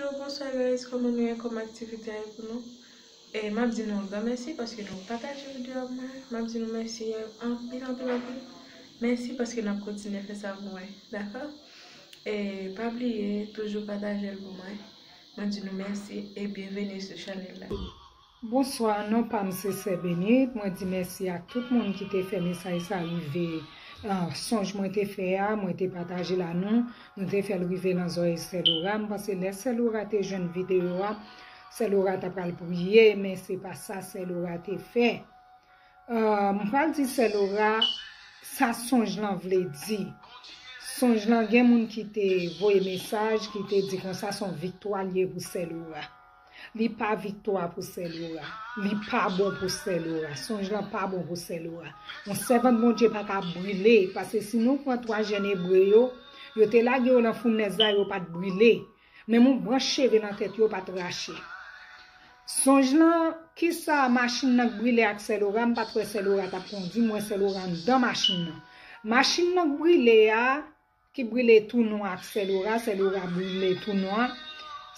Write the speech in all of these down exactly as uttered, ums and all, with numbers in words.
Hello, bonswa guys, kòman nou ye? Kòman aktivite a ye pou nou? E m ap di nou yon gran mèsi paske nou pataje videyo ak mwen. M ap di nou mèsi anpil, anpil, anpil. Mèsi paske n ap kontinye fè sa pou mwen, dakò? E pa bliye toujou pataje l pou mwen. Mwen di nou mèsi e byenveni sou chanèl la. Bonswa, non pa m se Sè Benit. Mwen di mèsi ak tout moun ki te fè mesaj sa rive. Ah, sonj mwen te fè a, mwen te pataje l a nou. Nou te fè l rive nan zòrèy Sè Lora. M panse lè Sè Lora te jwenn videyo a, Sè Lora ta pral priye, men se pa sa Sè Lora te fè. Ah, m pral di Sè Lora sa sonj lan vle di. Sonj lan gen moun ki te voye mesaj, ki te di konsa se yon viktwa l ye pou Sè Lora. Li pa viktwa pou Sè Lora. Li pa bon pou Sè Lora. Sonj lan pa bon pou Sè Lora. Yon sèvant Bondye pa ka brile, paske si nou pran twa jèn ebre yo, yo te lage yo nan founèz la, yo pa t brile. Menm yon branch cheve nan tèt yo pa t rache. Sonj lan, kisa machin nan k brile ak Sè Lora, m pa t wè Sè Lora t ap kondui, m wè Sè Lora anndan machin nan. Machin nan k brile a, ki brile tou nwa ak Sè Lora, Sè Lora brile tou nwa.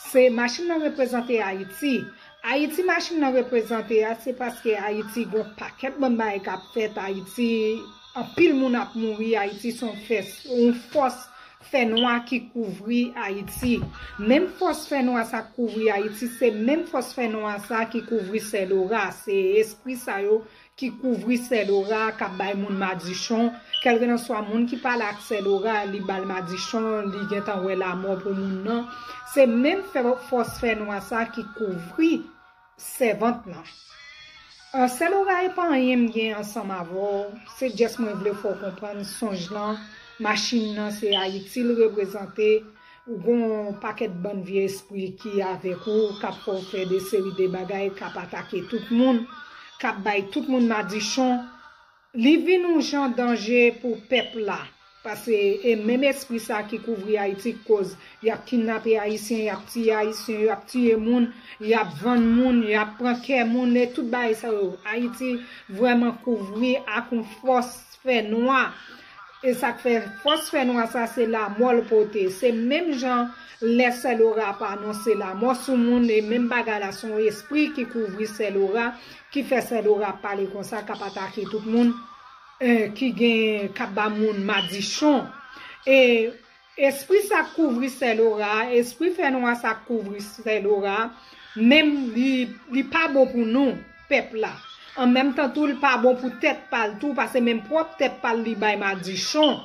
Se machin nan reprezante Ayiti. Ayiti machin nan reprezante a, se paske Ayiti gon pakèt bann bagay k ap fèt, Ayiti anpil moun ap mouri, Ayiti se yon fès, yon fòs fènwa ki kouvri Ayiti. Menm fòs fènwa sa k kouvri Ayiti, se menm fòs fènwa sa ki kouvri Sè Lora, se espri sa yo ki kouvri Sè Lora, k ap bay moun madichon, kèlkelanswa moun ki pale ak Sè Lora, li ba l madichon, li gentan wè lamò pou moun nan. Se menm fè, fòs fènwa sa ki kouvri sèvant lan. Ah, Sè Lora, e pa anyen m gen ansanm avè w, se just mwen vle fè w konprann sonj lan, machin nan se Ayiti l reprezante, ou gon pakèt bann vye espri ki avèk ou, k ap fè w fè de seri de bagay, k ap atake tout moun, k ap bay tout moun madichon. Li vin yon jan danje pou pèp la. Paske e menm espri sa ki kouvri Ayiti k koz y ap kidnape Ayisyen, y ap tiye Ayisyen, y ap tiye moun, y ap vann moun, y ap pran kè moun, e tout bagay sa yo. Ayiti vrèman kouvri ak yon fòs fènwa. E sa k fè fòs fènwa sa se lamò l pote. Se menm jan lè Sè Lora ap anonse lamò sou moun, e menm bagay la se yon espri ki kouvri Sè Lora, ki fè Sè Lora ap pale konsa, k ap atake tout moun, eh, ki gen, k ap ba moun madichon. E espri sa k kouvri Sè Lora, espri fènwa sa k kouvri Sè Lora, menm li, li pa bon pou nou, pèp la. An menm tan tou, li pa bon pou tèt pa l tou, paske menm pwòp tèt pa l li bay madichon.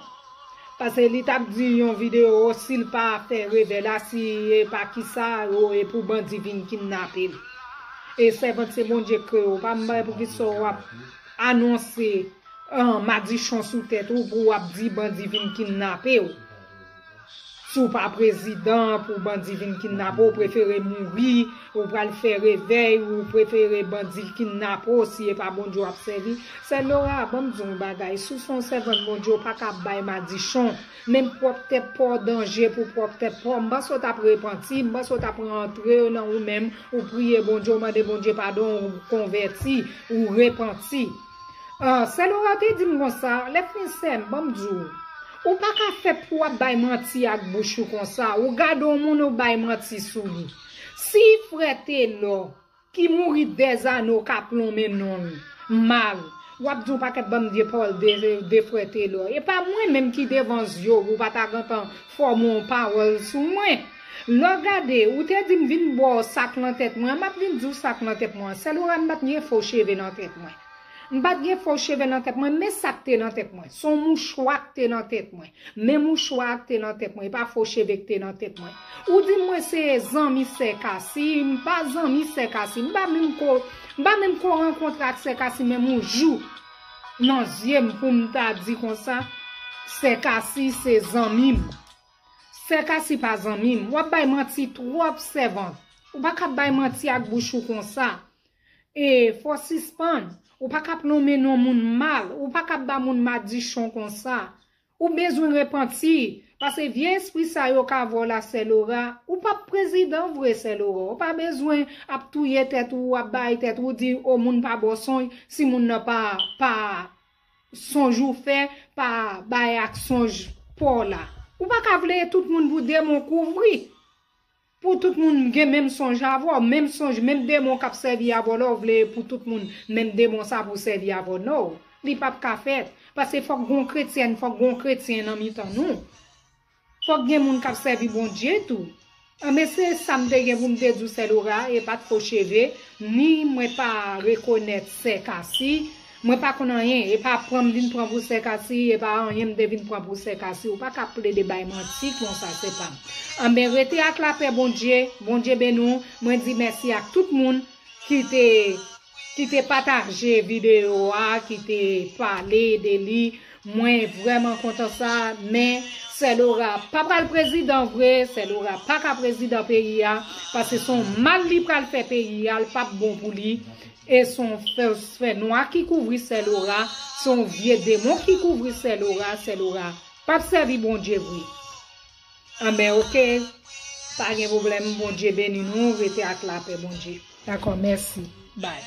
Paske li t ap di yon videyo, si l pa fè revè la, si e pa kisa, o, e pou bandi vin kidnape l. E sèvant se Bondye k kreye w, pa m bay pou kisa w ap anonse, ah, madichon sou tèt ou, pou w ap di bandi vin kidnape w. Si w pa prezidan pou bandi vin kidnape w, ou prefere mouri, ou pral fè revèy, ou prefere bandi kidnape w, si e pa Bondye w ap sèvi. Sè Lora, ban m di w yon bagay, si w se yon sèvant Bondye, w pa ka bay madichon. Menm pwòp tèt pa w danje pou pwòp tèt pa w. M panse w t ap repanti, m panse w t ap rantre nan ou menm, ou priye Bondye, ou mande Bondye padon, ou konvèti, ou repanti. Ah, Sè Lora te di m konsa, lè fin sè m, ban m di w, ou pa ka fè pou w ap bay manti ak bouch ou konsa, ou gade yon moun ou bay manti sou li. Si frè Telò, ki mouri dèzane, w ka lonmen non l mal, w ap di yon pakèt bann vye pawòl de, de frè Telò. E pa mwen menm ki devan zye w, ou pa ta gentan fòme yon pawòl sou mwen. Lè w gade, ou te di m vin ba w sa k nan tèt mwen, m ap vin di w sa k nan tèt mwen. Sè Lora, m pa t gen fo cheve nan tèt mwen. M pa t gen fo cheve nan tèt mwen, men sa k te nan tèt mwen. Se yon mouchwa k te nan tèt mwen. Men mouchwa a k te nan tèt mwen, e pa fo cheve k te nan tèt mwen. Ou di mwen se zanmi Sè Kasi, m pa zanmi Sè Kasi. M pa menm ko, m pa menm ko rankontre ak Sè Kasi menm yon jou nan zye m pou m ta di konsa, Sè Kasi se zanmi m. Sè Kasi pa zanmi m. W ap bay manti twòp, sèvant. Ou pa ka bay manti ak bouch ou konsa. E fò sispann. Ou pa ka ap lonmen non moun mal. Ou pa ka ap ba moun madichon konsa. Ou bezwen repanti. Paske vye espri sa yo ka vòl a Sè Lora. Ou p ap prezidan vre, Sè Lora. Ou pa bezwen ap touye tèt ou, ap bay tèt ou, di o moun pa ba w sonj, si moun nan pa, pa sonj ou fè, pa bay ak sonj pa w la. Ou pa ka vle tout moun pou demon kouvri. pou tout moun gen menm sonj avè w, menm sonj, menm demon k ap sèvi avè w la, w vle pou tout moun menm demon sa pou sèvi avè w. No, li p ap ka fèt. Paske fòk gon kretyèn, fòk gon kretyen nan mitan nou. Fòk gen moun k ap sèvi Bondye tou. Anben, se sa m te gen pou m te di w, Sè Lora, e pa t fo cheve, ni mwen pa rekonèt Sè Kasi, mwen pa konn anyen, e pa pran m vin pran pou Sè Kasi, e pa anyen m te vin pran pou Sè Kasi. Ou pa ka plede bay manti konsa, se pa m. Anben, rete ak lapè Bondye, Bondye beni w, mwen di mèsi ak tout moun ki te, ki te pataje videyo a, ki te pale de li. Mwen vrèman kontan sa, men Sè Lora pa pral prezidan vre, Sè Lora pa ka prezidan peyi a, paske se yon mal li pral fè peyi a, l p ap bon pou li. E se yon fè, fè nwa ki kouvri Sè Lora, se yon vye demon ki kouvri Sè Lora, Sè Lora p ap sèvi Bondye vre. Anben, oke, pa gen pwoblèm, Bondye beni nou, rete ak lapè Bondye. Dakò, mèsi. Bye.